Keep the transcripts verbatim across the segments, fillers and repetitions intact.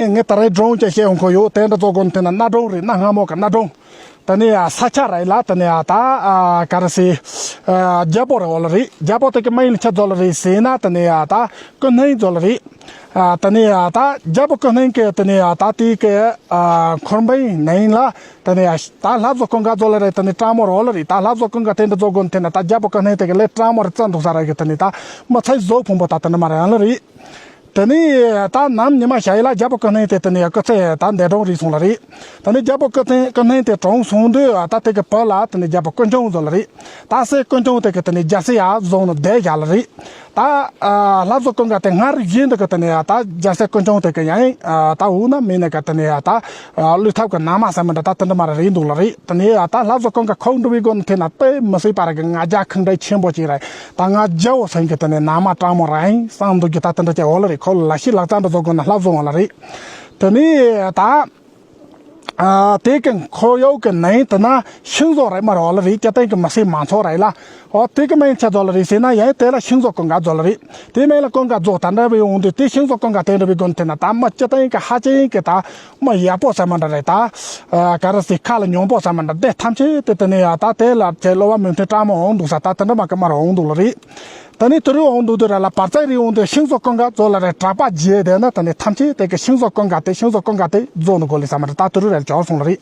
ངས་ད་རེས་སྒྲུང་ཅིག་བཤད་ཡོང་གི་ཡོད། དེ་འདྲ་ཚོ་དགོན་དེ་ན་གནའ་སྒྲུང་རེད། གནའ་སྔ་མོ་གི་གནའ་སྒྲུང་། དེ་ནས་ས་ཆ་རེད་ལ། དེ་ནས་ད་ག་རེ་ཟེར། རྒྱལ་པོ་རེད་འོ་ལ་རེད། རྒྱལ་པོ་དེ་གི་མིང་ལ་ཆི་ཟེར་ལ་རེད་ཟེར་ན། དེ་ནས་ད་ཀུན་སྣང་ཟེར་ལ་རེད། དེ་ནས་ད་རྒྱལ་པོ་ཀུན་སྣང་གི་དེ་ནས་ད་དེ་གི་འཁོར་འབངས་ནང་ལ། དེ་ནས་ད་ལྷ་བཟོ་ཀུན་དགའ་ཟེར་ལ་རེད། དེ་ནས་དྲང་མོ་རེད་འོ་ལ་རེད། ད་ལྷ་བཟོ་ཀུན་དགའ་དེ་འདྲ་ཚོ་དགོན་དེ་ན་ད་རྒྱལ་པོ་ཀུན་སྣང་དེ་གི་ལས་དྲང་མོ་རེད། བཙན་འདུག་ས་རེད་གི། དེ་ནས་ད་མི་ཚེ་བཟོ་ཕུང་པོ་ད་དེ་འདྲ་མ་རེད་འོ་ལ་རེད། དེ་ནས་ད་ནམ་ཉི་མ་ཞིག་ལ་རྒྱལ་པོ་ཀུན་སྣང་དེ་དེ་ནས་སྐུ་ཚེ་ད་འདས་གྲོངས་རེད་སོང་ལ་རེད། དེ་ནས་རྒྱལ་པོ་ཀུན་སྣང་ཀུན་སྣང་དེ་གྲོངས་སོང་དུས་ད་དེ་གི་བུ་ལ་དེ་ནས་རྒྱལ་པོ་ཀུན་འབྱུང་ཟེར་ལ་རེད། ད་སྲས་ཀུན་འབྱུང་དེ་གི་དེ་ནས་རྒྱལ་སྲིད་ཡར་བཟུང་ནས་བསྡད་བཞག་ལ་རེད། ད་ལྷ་བཟོ་ཀུན་དགའ་དེ་སྔར་བཞིན་དུ་གི་དེ་ནས་ད་རྒྱལ་སྲས་ཀུན་འབྱུང་དེ་གི་ཡང་ད་འོ་ན་མིན་ན་གི་དེ་ནས་ད་བློས་ཐབས་གི་ན་མ་ཟེར་མི་འདྲ་ད་དེ་འདྲ་མ་རེད་འདུག་ལ་རེད། དེ་ནས་ད་ལྷ་བཟོ་ཀུན་དགའ་ཁོག་འགྲོ་བའི་སྒོ་ནས་དེ་ན་དཔེ་མི་སྲིད་པ་རེད་གི། ང་རྒྱལ་ཁེངས་དྲེགས་ཆེན་པོ་ཅིག་རེད། ད་ང་རྒྱལ་བོ་ཟེར་གི་དེ་ནས་ན་མ་དྲང་མོ་རེད་བསམ་འདུག་གི། ད་དེ་འདྲ་ཅིག་འོ་ལ་རེད། ཁོ་ལ་ལ་ཤི་ལག་རྩལ་འདྲ་བཟོ་དགོས་ན་ལྷ་བཟོ་འོ་ལ་རེད། དེ་ནས་ད་ཨ་དེ་གི་ཁོར་ཡུག་གི་ནང་དུ་ན་ཤིང་བཟོ་རེད་མ་རེད་འོ་ལ་རེད། སྐྱ་སྟེང་གི་མི་སེར་མང་ཚོགས་རེད་ལ། འོ་དེ་གི་མིང་ཆི་ཟེར་ལ་རེད་ཟེར་ན་ཡང་དེ་ལ་ཤིང་བཟོ་ཀུན་དགའ་ཟེར་ལ་རེད། དེ་མིང་ལ་ཀུན་དགའ་ཟེར་ད་འདྲ་བའི་འོང་དུས་དེ་ཤིང་བཟོ་ཀུན་དགའ་དེ་འདྲ་བའི་སྒོ་ནས་དེ་ན་ད་མི་སྐྱ་སྟེང་གི་ཧ་ཅང་གི་ད་མི་ཡག་པོ་ཟེར་མ་འདྲ་རེད། ད་ག་རེ་ཟེར་ཁ་ལ་སྙན་པོ་ཟེར་མ་འདྲ་དེ་ཐམས་ཅད་དེ་དེ་ནས་ཡ་ད་དེ་ལ་ཁྱེད་གློ་བ་མི་མཐུན་དྲང་མོ་འོང་འདུག་ས། ད་དེ་འདྲ་མ་གི་མར་འོང་འདུག་ལ་རེད། དེ་ནས་དེ་རུ་འོང་འདུག་དུས་ར་ལ་བར་ཚད་རེ་འོང་དུས་ཤིང་བཟོ་ཀུན་དགའ་ཟེར་ལ་རེད། གྲགས་པ་རྒྱས་དེ་ན་དེ་ནས་ཐམས་ཅད་དེ་གི་ཤིང་བཟོ་ཀུན་དགའ་དེ་ཤིང་བཟོ་ཀུན་དགའ་དེ་ཟེར་ནི་གོ་ལེ་ས་མ་རེད། ད་དེ་རུ་ར་ལ་གྱུར་སོང་ལ་རེད།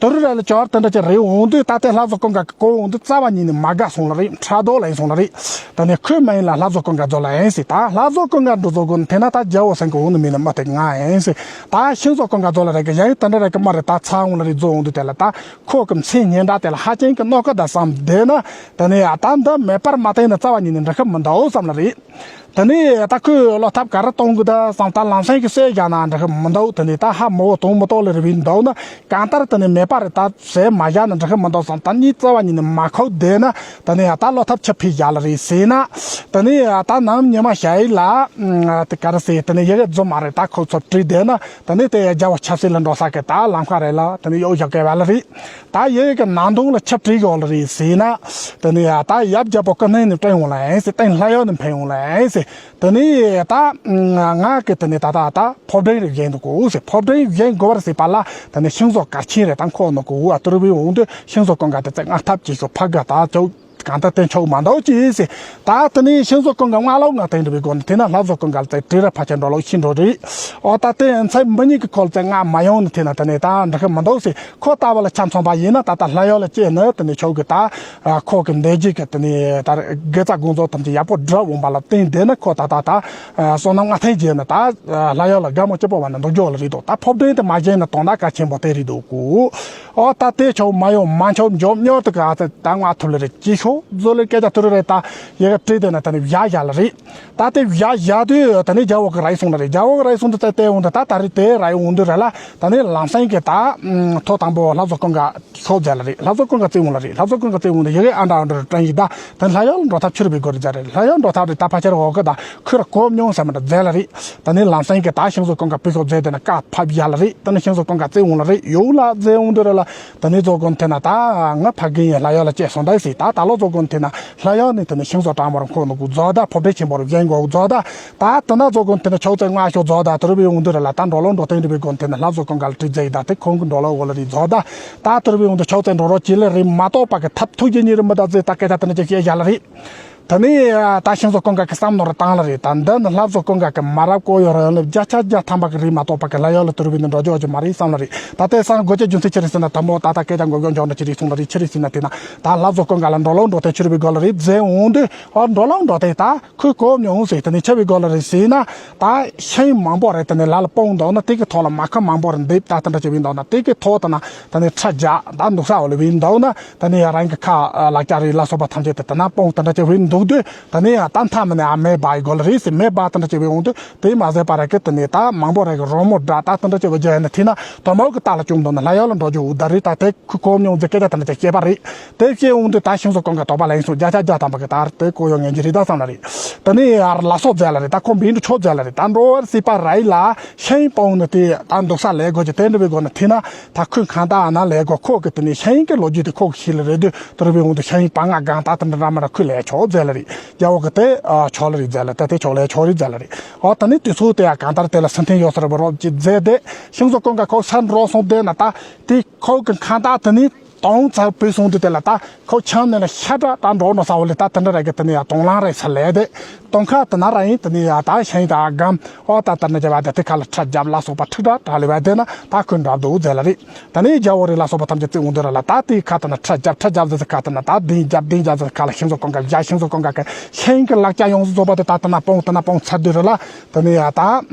དེ་རུ་ར་ལ་གྱུར་དེ་འདྲ་ཅིག་རེ་འོང་དུས་ད་དེ་ལྷ་བཟོ་ཀུན་དགའ་གི་གོ་འོང་དུས་རྩ་བ་ཉིད་ནས་མ་དགའ་སོང་ལ་རེད། ཕྲག་དོག་ལ་ཡིན་སོང་ལ་རེད། དེ་ནས་ཁོའི་མིང་ལ་ལྷ་བཟོ་ཀུན་དགའ་ཟེར་ལ་ཡིན་ཟེར། ད་ལྷ་བཟོ་ཀུན་དགའ་འདྲ་ཟེར་དགོས་ན་དེ་ན་ད་རྒྱལ་བོ་ཟེར་གི་འོང་ནི་མིན་ན་མ་དེ་ང་ཡིན་ཟེར། ད་ཤིང་བཟོ་ཀུན་དགའ་ཟེར་ལ་རེད་གི་ཡང་དེ་འདྲ་ར་གི་མ་རེད། ད་ཚ་འོང་ལ་རེད་ཟེར་འོང་དུས་དེ་ལ་ད། ཁོ་གི་མཚན་སྙན་གྲགས་དེ་ལ་ཧ་ཅང་གི་གནོད་ཀི་ད་བསམ་བསྡད་ན། དེ་ནས་ཡ་ད་འདི་མེད་པར་མ་བསྟན་ན་རྩ་བ་ཉིད་ནས་འགྲིག་གི་མི་འདུག་བསམ་ལ་རེད། དེ་ནས་ད་ཁོས་བློ་ཐབས་ག་རེ་གཏོང་གི་འདུག་བསམ། ད་ལམ་སེང་གི་བསད་བཞག་ན་འགྲིག་གི་མི་འདུག་དེ་ནས་ད་ཧ་མི་བོ་དང་མི་ཏོག་ལ་རེ་བའི་འདུག་ན་གང་ལྟར་དེ་ནས་མེད་པ་རེད། ད་བསད་མ་བཞག་ན་འགྲིག་གི་མི་འདུག་བསམ། ད་གཉིད་རྩ་བ་ཉིད་ནས་མ་ཁུག་བསྡད་ན། དེ་ནས་ཡ་ད་བློ་ཐབས་ཆི་ཕི་བཞག་ལ་རེད་ཟེར་ན། དེ་ནས་ཡ་ད་ནམ་ཉི་མ་ཞིག་ལ་དེ་ག་རེ་ཟེར། དེ་ནས་ཡི་གེ་རྫུན་མ་རེད། ད་ཁོ་ཚོ་བྲིས་བསྡད་ན། དེ་ནས་དེ་རྒྱལ་བོ་ཆབ་སྲིད་ལ་འགྲོ་ས་གི་ད་ལམ་ཁ་རེད་ལ། དེ་ནས་གཡོག་བཞག་གི་བ་ལ་རེད། ད་ཡི་གེ་ནང་དོན་ལ་ཆབ་བྲིས་ཡོད་ལ་རེད་ཟེར་ན། དེ་ནས་ཡ་ད་ཡབ་རྒྱལ་པོ་ཀུན་སྣང་ནས་བསྟན་འོང་ལ་ཡིན་ཟེར། བསྟན་ལྷ་ཡུལ་ནས་འཕེན་འོང་ལ་ཡིན་ཟེར། དེ་ནས་ད་ང་གི་དེ་ནས་ད་ད་ད་ཕོ་བྲང་རེ་བཞེངས་འདུག་གོ་ཟེར། ཕོ་བྲང་བཞེངས་དགོས་པར་ཟེར་པ་ལ་དེ་ནས་ཤིང་བཟོ་གལ་ཆེན་རེད། ད་ཁོ་ནོ་གོ་ཨ་ཏུ་རུ་བའི་འོང་དུས་ཤིང་བཟོ་ཀུན་དགའ་དེ་ཚེ་སྔ་ཐབས་ཀྱིས་ཤོག་ཕ་ག་ད་ཅོག་གང་ལྟར་བསྟན་ཆོག་མ་འདུག་ཅེས་ཟེར། ད་དེ་ནས་ཤིང་བཟོ་ཀུན་དགའ་སྔ་ལོག་ང་དེ་འདྲ་བའི་སྒོ་ནས་དེ་ན་ལྷ་བཟོ་ཀུན་དགའ་ལ་བྲིས་ར་ཕ་ཆེན་འགྲོ་ལོག་ཤི་འགྲོ་རེད། ཨོ་ད་དེ་ཚེ་མི་གཉིས་ཀྱི་ཁོལ་ཚེ་ང་མ་ཡོང་ནི་དེ་ན་དེ་ནས་ད་འགྲིག་གི་མི་འདུག་ཟེར། ཁོ་ལྟ་བུ་ལ་ཆ་མཚོན་པ་ཡིན་ན་ད་ལྟ་ལྷ་ཡུལ་ལ་སྐྱེས་ནི་དེ་ནས་ཆོག་གི། ད་ཁོ་གི་འདས་རྗེས་ཀྱི་དེ་ནས་ད་དགེ་རྩ་དགོངས་རྫོགས་ཐམས་ཅད་ཡག་པོ་བསྒྲུབས་འོང་བ་ལ་བརྟེན་དེ་ནི་ཁོ་ད་ད་ད་བསོད་ནམས་མངའ་ཐང་རྒྱས་ནི་ད་ལྷ་ཡུལ་ལ་དགའ་མོ་སྐྱིད་པོ་བ་ནི་འདུག་རྒྱུ་ལ་རེད་འདུག་ད་ཕོ་བྲང་དེ་མ་བཞེངས་ན་དོན་དག་གལ་ཆེན་པོ་དེ་རེད་འདུག་གོ། ཨོ་ད་དེ་ཆོག་མ་ཡོང་མ་ཆོག་མགྱོགས་མྱུར་དུ་ག་ཚད་ད་ང་ཐུབ་ལ་རེད། ཅི་ཤོག་བཟོ་ལས་སྐད་ཆ་ཐུ་རུ་རེད། ད་ཡི་གེ་བྲིས་དེ་ན་ད་ནི་བཞག་བཞག་ལ་རེད། ད་དེ་བཞག་བཞག་དུས་ད་ནི་རྒྱལ་བོ་གི་ར་ཡི་སོང་ལ་རེད། རྒྱལ་བོ་གི་ར་ཡི་སོང་དུས་ད་དེ་འོང་དུས་ད་ད་རེད་དེ་ར་ཡི་འོང་དུས་ར་ལ་ད་ནི་ལམ་སེང་གི་ད་ཐོ་དང་པོ་ལྷ་བཟོ་ཀུན་དགའ་ཤོག་མཛད་ལ་རེད། ལྷ་བཟོ་ཀུན་དགའ་བརྩིས་འོང་ལ་རེད། ལྷ་བཟོ་ཀུན་དགའ་བརྩིས་འོང་དུས་ཡི་གེ་ཨ་འདྲ་ཨ་འདྲ་དྲན་ཡིག་ད་ད་ལྷ་ཡུལ་འགྲོ་ཐབས་ཆི་རུ་བའི་སྒོ་རེད་མཛད་རེད། ལྷ་ཡུལ་འགྲོ་ཐབས་རེད། ད་ཕལ་ཆེར་འོག་གི་ད་ཁོས་ར་གོ་མྱོང་ཟེར་མ་འདྲ་མཛད་ལ་རེད། ད་ནི་ལམ་སེང་གི་ད་ཤིང་བཟོ་ཀུན་དགའ་ཕུལ་ཤོག་མཛད་དེ་ན་བཀའ་ཕབ་ཡ་ལ་རེད། ད་ནི་ཤིང་བཟོ་ཀུན་དགའ་བརྩིས་འོང་ལ་རེད། ཡོག་ལ་མཛད་འོང་དུས་ར་ལ། ད་ནི་བཟོ་ཀུན་དེ་ན་ད་ང་ཕ་རྒན་ཡིན། ལྷ་ཡུལ་ལ་སྐྱེས་སོང་ད་ཟེར། ད་ད་ལོ་བཟོ་ཀུན་དེ་ན་ལྷ་ཡུལ་ནས་དེ་ནས་ཤིང་བཟོ་དྲང་མོར་འཁོར་ནོ་གུ་རྫོགས་ད་ཕོ་བྲང་ཆེན་པོ་རུ་བཞེངས་དགོས་རྫོགས་ད། ད་དེ་ན་བཟོ་ཀུན་དེ་ན་ཆོག་ཚེ་ང་ཤོག་རྫོགས་ད་དུ་རུ་བའི་འོང་དུས་ར་ལ་ད་འགྲོ་ལོག་འགྲོ་སྟངས་རུ་བའི་ཀུན་དེ་ན་ལྷ་བཟོ་ཀུན་དགའ་ལ་བྲིས་མཛད་ཡི་ད་དེ་ཁོང་གི་འགྲོ་ལོག་འོ་ལ་རེད་རྫོགས་ད། ད་དུ་རུ་བའི་འོང་དུས་ཆོག་ཚེ་འགྲོ་རོགས་ཅི་ལས་རེད་མ་གཏོགས་པ་གི་ཐབས་ཐུགས་རྗེ་ཉིད་རེད་མི་ད་ཟེར་ད་སྐད་ཆ་དེ་ན་ཅིག་བཤད་ཡ་ལ་རེད། ད་ནི་ད་ཤིང་བཟོ་ཀུན་དགའ་གི་བསམ་ནོར་བཏང་ལ་རེད། ད་འདི་ནི་ལྷ་བཟོ་ཀུན་དགའ་གི་མ་རབས་ཀོ་ཡོ་ར་ཡོང་ལེ་བརྒྱ་ཆ་བརྒྱ་ཐམ་པ་གི་རེད་མ་གཏོགས་པ་གི་ལྷ་ཡུལ་ལ་དུ་རུ་བའི་ནི་འགྲོ་རྒྱུ་ཨ་ཅི་མ་རེད་བསམ་ལ་རེད། ད་དེ་སང་དགོས་ཆེད་རྒྱུ་མཚན་ཆི་རེད་ཟེར་ན་དང་པོ་ད་ད་སྐད་ཆ་འགོ་གོ་འཇོག་འདྲ་ཅི་རེད་སོང་ལ་རེད། ཆི་རེད་ཟེར་ན་དེ་ན་ད་ལྷ་བཟོ་ཀུན་དགའ་ལ་འགྲོ་ལོག་འགྲོ་སྟངས་ཆི་རུ་བའི་སྒོ་ལ་རེད་མཛད་འོང་དུས་ཨ་འགྲོ་ལོག་འགྲོ་སྟངས་ད་ཁོས་གོ་མྱོང་ཟེར། དེ་ནས་ཆི་བའི་སྒོ་ལ་རེད་ཟེར་ན་ད་ཤིང་མང་པོ་རེད། དེ་ནས་ལ་ལ་སྤུངས་འདུག་ན་དེ་གི་ཐོག་ལ་མ་ཁུ་མང་པོ་རེད་འདེབས་ད་དེ་འདྲ་ཅི་བའི་འདུག་ན་དེ་གི་ཐོག་ད་ན། ད་ནི་ཁྲ་རྒྱག་ད་འདུག་ས་འོ་ལེ་བའི་འདུག་ན། ད་ནི་ཡ་རང་གི་ཁ་ལག་ཆ་རེ་ལ་སོགས་པ་ཐམས་ཅད་དེ་ད་ན་སྤུངས་ད་འདྲ་ཅི་བའི་འདུག་དུས་ད་ནི་ཡ་ད་མཐའ་མི་ནས་ཨ་མེ་བ་ཡི་གོ་ལ་རེད་ཟེར། མེ་བ་ད་འདྲ་ཅི་བའི་འོང་དུས་དེ་མ་ཟད་པ་རེད་གི། ད་ནི་ད་མང་པོ་རེ་གི་རོལ་མོ་སྒྲ་ད་ད་འདྲ་ཅི་བའི་རྒྱ་ཡ་ན་དེ་ན་དོ་མོ་གི་ད་ལ་བཅུག་འདུག་ན་ལྷ་ཡུལ་ལ་འགྲོ་རྒྱུ་འུ་ད་རེད། ད་དེ་ཁུ་གོ་མྱོང་ཟེར་སྐད་ཆ་ད་འདྲ་ཅི་བཤད་པ་རེད། དེ་བཤད་འོང་དུས་ད་ཤིང་བཟོ་ཀུན་དགའ་དོགས་པ་ལ་ཡིན་སོང་བརྒྱ་ཆ་བརྒྱ་ཐམ་པ་གི་ད་དེ་གོ་ཡོང་ངེས་ཀྱི་རེད་ད་བསམ་ལ་རེད། ད་ནི་ཡར་ལ་སོགས་མཛད་ལ་རེད། ད་ཁོ་འབིན་དུ་ཆོག་མཛད་ལ་རེད། ད་འགྲོ་བར་སྲིད་པ་ར་ཡི་ལ། ཤིང་སྤུངས་ནས་དེ་ད་འདུག་ས་ལས་དགོས་ཀྱི་དེ་འདྲ་བའི་སྒོ་ནས་དེ་ན་ད་ཁོས་གང་ལྟར་ཨ་ན་ལས་དགོས། ཁོ་གི་དེ་ནས་ཤིང་གི་ལོ་རྒྱུས་དེ་ཁོ་གི་ཤེས་ལ་རེད་དུས་དེ་རུ་བའི་འོང་དུ་ཤིང་པ་ང་གང་ལྟར་དེ་འདྲ་འདྲ་མ་ར་ཁོས་ལས་ཆོག་མཛད། ལ་རེད། རྒྱལ་བོ་གི་དེ་ཨ་ཆོག་ལ་རེད་ཟེར་ལ། ད་དེ་ཆོག་ལ་ཆོག་རེད་ཟེར་ལ་རེད། ཨོ་ད་ནི་དུས་ཚོད་དེ་ཡ་གང་ལྟར་དེ་ལ་སུན་འཐེན་ཡོད་ས་རེད་པ། རོབ་ཅིག་མཛད་དེ་ཤིང་བཟོ་ཀུན་དགའ་ཁོ་སར་འགྲོ་སོང་དེ་ན། ད་དེ་ཁོ་གི་ཁ་བརྡ་དེ་ནི་དོང་ཚར་བུད་སོང་དུས་དེ་ལ། ད་ཁོ་ཆང་ནས་ལ་ཤ་དྲག་ད་འགྲོ་ནོ་ས་འོ་ལེ། ད་དེ་འདྲ་ར་གི་དེ་ནི་ཡ་དོང་ལང་རེད་ས་ལས་དེ་དོང་ཁ་དེ་ན་ར་ཡིན། དེ་ནི་ཡ་ད་ཤིང་ད་སྒམ་ཨོ་ད་དེ་ནི་རྒྱ་བ་དེ་དེ་ཁ་ལ་ཁྲ་རྒྱབ་ལ་སོགས་པ་ཁྲིག་ཁྲག་དྲག་ལེ་བ་དེ་ན་ད་ཁོས་འགྲོ་འདུག་ཟེར་ལ་རེད། ད་ནི་རྒྱལ་བོ་རེད་ལ་སོགས་པ་ཐམས་ཅད་བརྩིས་འོང་དུས་ར་ལ། ད་དེའི་ཁ་དེ་ན་ཁྲ་རྒྱབ་ཁྲ་རྒྱབ་ཟེར་ཁ་དེ་ན་ད་གདེང་རྒྱབ་གདེང་རྒྱབ་ཟེར་ཁ་ལ་ཤིང་བཟོ་ཀུན་དགའ་རྒྱ་ཤིང་བཟོ་ཀུན་དགའ་གི་ཤིང་གི་ལག་ཆ་ཡོངས་སུ་རྫོགས་པ་དེ་ད་དེ་ན་སྤུངས་དེ་ན་སྤུངས་ཚར་དུས་ར་ལ། དེ་ནི་ཡ་ད་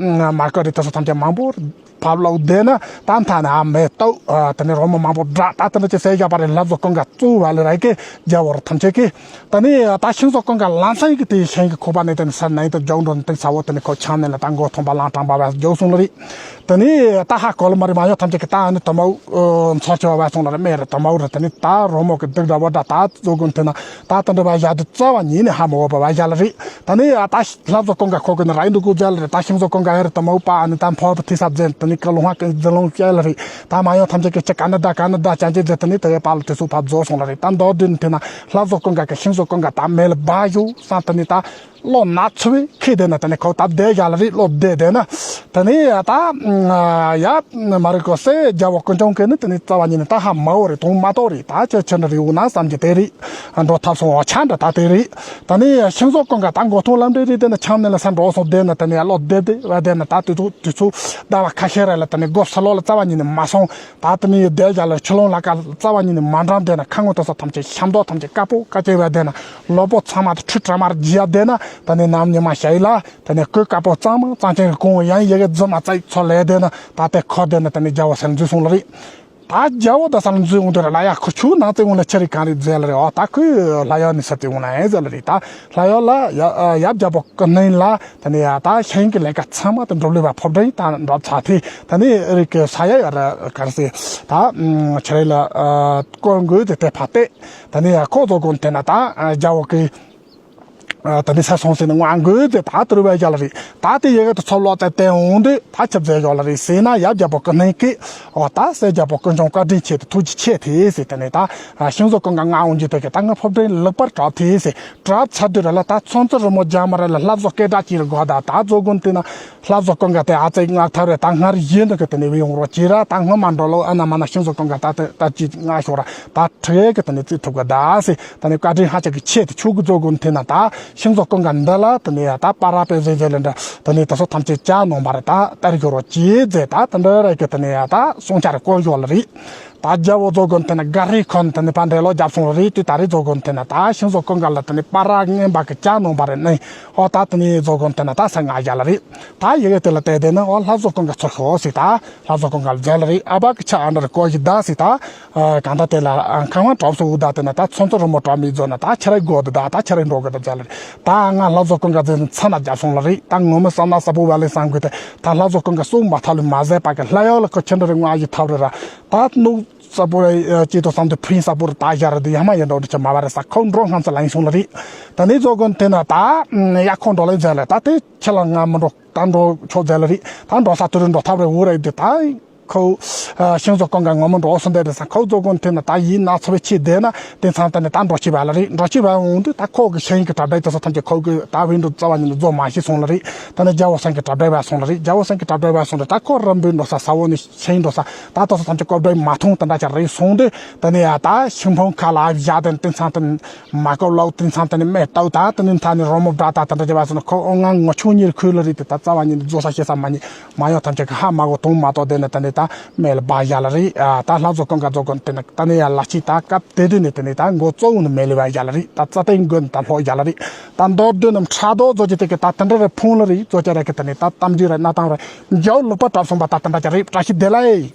མར་ཀ་རི་དེ་ཚོ་ཐམས་ཅད་མང་པོ་ཕབ་ལོག་བསྡད་ན། ད་མཐའ་ནས་ཨ་མེ་ཏོག་ཨ་དེ་ནས་རོལ་མོ་མང་པོ་བསྒྲགས། ད་དེ་འདྲ་ཅིག་ཟེར་བཞག་པ་རེད། ལྷ་བཟོ་ཀུན་དགའ་གཙོ་བོ་ལ་ར་གི་རྒྱལ་བོ་ར་ཐམས་ཅད་ཀྱིས། ད་ནི་ད་ཤིང་བཟོ་ཀུན་དགའ་ལམ་སང་གི་དེ་ཤིང་གི་ཁོག་པ་ནས་དེ་ནས་ས་ནས་དེ་མགྱོགས་འགྲོ་ནས་དེ་ས་འོག་དེ་ནས་ཁོ་ཆང་ནས་ལ་ད་མགོ་ཐོན་པ་ལང་དྲང་པ་བས་མགྱོགས་སོང་ལ་རེད། དེ་ནས་ད་ཧ་གོ་ལ་མ་རེད། མ་ཡོང་ཐམས་ཅད་ཀྱིས་ད་ཨ་ནི་དུ་མ་འཚོ་ཆེ་བ་བས་སོང་ལ་རེད། མེ་རེད་དུ་མ་རེད། དེ་ནས་ད་རོལ་མོ་གི་སྡུག་འདྲ་བོ་འདྲ་ད་བཟོ་ཀུན་དེ་ན་ད་དེ་འདྲ་བ་བཞག་དུས་རྩ་བ་ཉིད་ནས་ཧ་མ་གོ་བ་བས་བཞག་ལ་རེད། ད་ནི་ད་ལྷ་བཟོ་ཀུན་དགའ་ཁོ་གི་ནི་ར་ཡིན་འདུག་གོ་མཛད་ལ་རེད། ད་ཤིང་བཟོ་ཀུན་དགའ་ཨེ་རེད་དུ་མ་བུ་པ་ཨ་ནི་ད་འཕོ་བ་ཐི་ས་མཛད་དེ་ནི་ཀ་ལོ་ཧ་ཀ་འཛིན་ལོང་བཤད་ལ་རེད། ད་མ་ཡོང་ཐམས་ཅད་ཀྱི་ཅི་ག་ནི་ད་ག་ནི་ད་ཅང་ཅི་མཛད་དེ་ནི་དེ་བས་པ་ལ་དུས་ཚོད་ཕར་རྫོགས་སོང་ལ་རེད། ད་མདོར་བསྡུས་ནས་དེ་ན་ལྷ་བཟོ་ཀུན་དགའ་གི་ཤིང་བཟོ་ཀུན་དགའ་ད་མེ་ལ་སྦ་ཞུ་བསམ་དེ་ནི་ད་བློ་ན་ཚུ་བའི་ཁེ་དེ་ན་དེ་ནི་ཁོ་ད་བསྡད་བཞག་ལ་རེད། བློ་བསྡད་དེ་ན་དེ་ནི་ད་ཡ་མ་རེད་གོ་སེ་རྒྱལ་བོ་ཀུན་སྐྱོང་གི་ནི་དེ་ནི་རྩ་བ་ཉིད་ནས་ད་ཧ་མ་གོ་རེད། དོན་མ་གཏོགས་རེད། ད་ཅི་ཆི་འདྲ་རེད་འོ་ན་བསམ་གྱི་དེ་རེད། འགྲོ་ཐབས་སོང་བ་ཆ་འདྲ་ད་དེ་རེད། ད་ནི་ཤིང་བཟོ་ཀུན་དགའ་ད་མགོ་ཐོག་ལམ་འདྲེ་རེད། དེ་ན་ཆང་ནས་ལ་ས་འགྲོ་སོང་བསྡད་ན་དེ་ནི་ཡ་བློ་བདེ་བདེ་བ་བསྡད་ན་ད་དུས་ཚོད་དུས་ཚོད་ཟླ་བ་ཁ་ཤས་རེ་ལ་དེ་ནི་སྒོ་ས་ལོག་ལ་རྩ་བ་ཉིད་ནས་མ་སོང་། ད་དེ་ནི་བསྡད་རྒྱ་ལ་ཆུ་ཀླུང་ལ་ཀ་རྩ་བ་ཉིད་ནས་མ་འགྲམ་བསྡད་ན་ཁ་ངོ་དེ་ཚོ་ཐམས་ཅད་ཤམ་ཏོག་ཐམས་ཅད་དཀར་པོ་དཀར་ཅན་བ་བསྡད་ན་ལོ་པོ་ཚང་མ་དེ་ཁྲུ་གྲ་མར་རྒྱས་བསྡད་ན་དེ་ནི་ནམ་ཉི་མ་ཤར་ཡི་ལ་དེ་ནི་གོས་དཀར་པོ་གཙང་མ་གཙང་ཅན་གྱི་གོང་ཡང་ཡི་གེ་རྫུན་མ་རྩ་ཡིག་ཚོ་ལས་བསྡད་ན་ད་དེ་ཁོ་བསྡད་ན་དེ་ནི་རྒྱལ་བོ་སར་འཛུལ་སོང་ལ་རེད། ད་རྒྱལ་བོ་ད་སར་འཛུལ་འོང་དུས་ར་ལ་ཡ་ཁོ་ཆུ་ནང་བཙན་འོང་ལ་ཆི་རེད་གང་རེད་ཟེར་ལ་རེད། ཨོ་ད་ཁོས་ལྷ་ཡག་ནས་ས་བཙན་འོང་ན་ཨེ་ཟེར་ལ་རེད། ད་ལྷ་ཡག་ལ་ཡ་ཡབ་རྒྱལ་པོ་ཀུན་སྣང་ལ་དེ་ནས་ཡ་ད་ཤེས་ཡོན་གྱི་ལས་ཀ་ཚང་མ་དེ་འགྲུབ་ལེ་བ་ཕོབ་སྒྲིག་ད་འགྲོ་ཚར་དེ་དེ་ནས་རིག་གི་ས་ཡ་ཡ་ར་གར་སེ་ད་ཆི་རེད་ལ་ཀོ་འགོས་དེ་དེ་ཕ་སྟེ་དེ་ནས་ཡ་ཁོ་ཚོ་དགོན་དེ་ན་ད་རྒྱལ་བོ་གི་ད་ནི་ས་སོང་ཟེར་ནས་ང་འགོས་ཏེ་ད་དུར་བའི་རྒྱ་ལ་རེད། ད་དེ་ཡི་གེ་དེ་ཚོ་ལོག་ཏེ་བསྟན་འོང་དུས་ད་ཆབ་མཛད་ཡོད་ལ་རེད་ཟེར་ན་ཡབ་རྒྱལ་པོ་ཀུན་སྣང་གིས་འོ་ད་སྲས་རྒྱལ་པོ་ཀུན་འབྱུང་བཀའ་དྲིན་ཆེ་དེ་ཐུགས་རྗེ་ཆེ་དེ་ཟེར། དེ་ནས་ད་ཤིང་བཟོ་ཀུན་དགའ་ང་འོང་རྒྱུ་དེ་གི་ད་ང་ཕོབ་དྲིན་ལེགས་པར་བསྒྲུབས་དེ་ཟེར། བསྒྲུབས་ཚར་དུས་ར་ལ་ད་ཚོན་རྩི་རི་མོ་རྒྱ་མ་ར་ལ་ལྷ་བཟོ་སྐད་གྲགས་ཅིག་རེད་གོ། ད་ད་བཟོ་དགོན་དེ་ན་ལྷ་བཟོ་ཀུན་དགའ་དེ་ཨ་ཙི་ང་ཐར་རེད། ད་སྔར་ཡིན་ནི་གི་དེ་ནས་བི་ཡོང་རོགས་གྱིས་ར། ད་སྔོན་མ་འགྲོ་ལོ་ཨ་ན་མ་ན་ཤིང་བཟོ་ཀུན་དགའ་ད་དེ་ད་ཅི་ང་ཤོག་ར་ད་ཁྲེ་གི་དེ་ནས་བརྩི་ཐུབ་གི་ད་ཟེར། ད་ནི་བཀའ་དྲིན་ཧ་ཅང་གི་ཆེ་དེ་ཆུ་གི་རྫོ་དགོན་དེ་ན་ད་ཤིང་བཟོ་ཀུན་དགའ་འདི་ལ་དེ་ནས་ད་པ་ར་པའི་ཟེ་ཟེ་ལེ་འདྲ་དེ་ནས་ད་སོ་ཐམས་ཅད་ཅ་ནོམ་པ་རེད། ད་ལྟར་ཡོད་རོགས་གྱིས་ཟེར། ད་དེ་འདྲ་རེད་གི་དེ་ནས་ད་སོང་ཆ་རེ་བསྐོར་ཡོད་ལ་རེད། ད་རྒྱལ་བོ་རྫོ་དགོན་དེ་ན་དགའ་རི་ཁོན་དེ་ནས་པ་འདྲེ་ལོ་རྒྱབ་སོང་ལ་རེད། དུས་ད་རེས་རྫོ་དགོན་དེ་ན་ད་ཤིང་བཟོ་ཀུན་དགའ་ལ་དེ་ནས་པ་ར་ངན་པ་གི་ཅ་ནོམ་པ་རེད་ནས་ཨོ་ད་དེ་ནས་རྫོ་དགོན་དེ་ན་ད་ས་ང་རྒྱ་ལ་རེད། ད་ཡི་གེ་དེ་ལ་བལྟས་དེ་ན་ཨོ་ལྷ་བཟོ་ཀུན་དགའ་ཚོ་ཤོག་ཟེར། ད་ལྷ་བཟོ་ཀུན་དགའ་ལ་རྒྱ་ལ་རེད། ཨ་བ་གི་ཆ་ཨ་འདྲ་རེ་བསྐོར་ཞིག་ད་ཟེར། ད་གང་ལྟར་དེ་ལ་ཁང་བ་གྲབས་སུ་འུ་ད་དེ་ན་ད་ཚོན་རྩི་རི་མོ་གྲབས་མི་བཟོ་ན་ད་ཁྱེད་རའི་སྒོ་དེ་ད་ད་ཁྱེད་རའི་འགྲོ་གི་ད་རྒྱ་ལ་རེད། ད་ང་ལྷ་བཟོ་ཀུན་དགའ་ཟེར་ཚ་ན་རྒྱབ་སོང་ལ་རེད། ད་ངོ་མི་བསམ་ན་ས་བུ་བ་ལེ་བསམ་གི་དེ་ད་ལྷ་བཟོ་ཀུན་དགའ་སུ་མ་ཐག་ལུས་མ་ཟད་པ་གི་ལྷ་ཡག་ལ་ཁོ་ཁྱེད་འདྲ་རེ་ང་ཡི་ཐབས་རེ་ར། ད་ནུ་ས་བུ་ར་ཅི་ཏོ་བསམ་དུ་ཕུན་ས་བུ་ར་ད་ཡ་ར་དེ་ཡ་མ་ཡ་འགྲོ་འདྲ་ཆ་མ་བ་ར་ས་ཁོ་འགྲོ་ངམ་ས་ལ་ཡིན་སོང་ལ་རེད། ད་ནི་རྫོ་དགོན་དེ་ན་ད་ཡ་ཁོ་འགྲོ་ལ་ཡིན་ཟེར་ལ་ད་དེ་ཁྱེད་ལ་ང་མི་འགྲོ། ད་འགྲོ་ཆོག་ཟེར་ལ་རེད། ད་འགྲོ་ས་དུ་རུ་འགྲོ་ཐབས་རེ་འུ་ར་ཡི་དེ་ད་ཁོ་ཤིང་བཟོ་ཀུན་དགའ་ངོ་མི་འགྲོ་སོང་དེ་རེད་ས། ཁོ་རྫོ་དགོན་དེ་ན་ད་ཡིན་ན་ཚ་བའི་ཆེད་དེ་ན་དེ་ཚང་ད་ནི་ད་འགྲོ་ཆེ་བ་ལ་རེད། འགྲོ་ཆེ་བ་འོང་དུས་ད་ཁོ་གི་ཤེས་ཡིན་གི་གྲ་སྒྲིག་དེ་ཚོ་ཐམས་ཅད་ཁོ་གི་ད་བིན་འགྲོ་རྩ་བ་ཉིད་ནས་རྫོ་མ་ཤེས་སོང་ལ་རེད། ད་ནི་རྒྱལ་བོ་སང་གི་གྲ་སྒྲིག་བ་སོང་ལ་རེད། རྒྱལ་བོ་སང་གི་གྲ་སྒྲིག་བ་སོང་ལ་ད་ཁོ་རིམ་པས་འགྲོ་ས་ས་འོག་ནས་ཤེས་ཡིན་འགྲོ་ས་ད་དེ་ཚོ་ཐམས་ཅད་ཀོ་སྒྲིག་མ་ཐོང་དེ་འདྲ་ཅིག་རེད་སོང་དུས་ད་ནི་ཡ་ད་ཤིང་ཕོང་ཁ་ལ་བཞག་དེ་དེ་ཚང་དེ་མ་ཀོ་ལོག་དེ་ཚང་དེ་ནི་མེ་ཏོག་ད་དེ་ནི་མཐའ་ནས་རོལ་མོ་སྒྲ་ད་དེ་འདྲ་ཅིག་བ་སོང་ན་ཁོ་ཨོ་ང་ངོ་ཆུང་ཉེར་ཁུལ་ལ་རེད། དེ་ད་རྩ་བ་ཉིད་ནས་རྫོ་ས་ཤེས་ས་མ་ཉེ། མ་ཡོང་ཐམས་ཅད་ཀྱི་ཧ་མ་གོ་དོན་མ་གཏོགས་དེ་ནི་དེ་ནི་ད་མེ་ལ་སྦ་བཞག་ལ་རེད། ཨ་ད་ལྷ་བཟོ་ཀུན་དགའ་རྫོ་དགོན་དེ་ནི་ད་ནི་ཡ་ལ་ཅི་ད་སྐབས་དེ་དུས་ནི་དེ་ནི་ད་མགོ་གཙོ་བོ་ནི་མེ་ལ་སྦ་བཞག་ལ་རེད། ད་རྩ་བརྟན་དགོན་ད་ལྷོ་བཞག་ལ་རེད། ད་མདོར་བསྡུས་ནི་ཕྲག་དོག་བཟོ་རྒྱུ་དེ་གི་ད་དེ་འདྲ་རེ་ཕུང་ལ་རེད། བཟོ་རྒྱུ་རེ་གི་དེ་ནི་ད་གཏམ་རྒྱུད་རེ་གནའ་གཏམ་རེ་འཇའ་ལུག་པ་གྲབས་སོང་བ་ད་དེ་འདྲ་ཅིག་རེད། བཀྲ་ཤིས་བདེ་ལེགས།